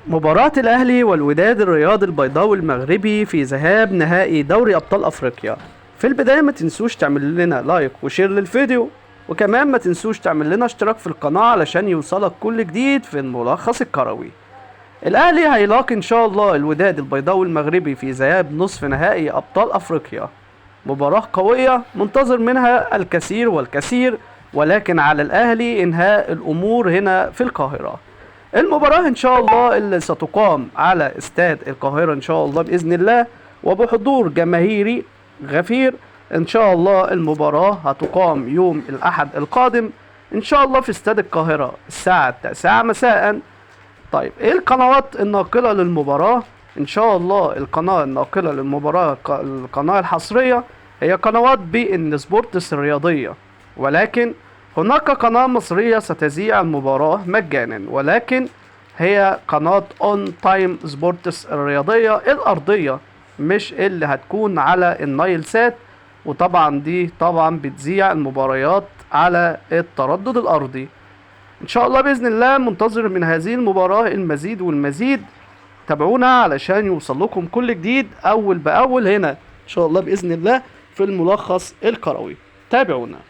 مباراة الأهلي والوداد الرياضي البيضاوي المغربي في ذهاب نهائي دوري أبطال أفريقيا. في البداية ما تنسوش تعمل لنا like و share للفيديو، وكمان ما تنسوش تعمل لنا اشتراك في القناة علشان يوصلك كل جديد في الملخص الكروي. الأهلي هيلاقي إن شاء الله الوداد البيضاوي المغربي في ذهاب نصف نهائي أبطال أفريقيا. مباراة قوية منتظر منها الكثير والكثير، ولكن على الأهلي إنهاء الأمور هنا في القاهرة. المباراة إن شاء الله اللي ستقام على استاد القاهرة إن شاء الله بإذن الله، وبحضور جماهيري غفير. إن شاء الله المباراة هتقام يوم الأحد القادم إن شاء الله في استاد القاهرة الساعة 9 مساء. طيب إيه القنوات الناقلة للمباراة؟ إن شاء الله القناة الناقلة للمباراة القناة الحصرية هي قنوات بي إن سبورتس الرياضية، ولكن هناك قناة مصرية ستذيع المباراة مجانا، ولكن هي قناة اون تايم سبورتس الرياضية الأرضية، مش اللي هتكون على النايل سات، وطبعا دي طبعا بتذيع المباريات على التردد الأرضي. إن شاء الله بإذن الله منتظر من هذه المباراة المزيد والمزيد. تابعونا علشان يوصل لكم كل جديد أول بأول هنا إن شاء الله بإذن الله في الملخص الكروي. تابعونا.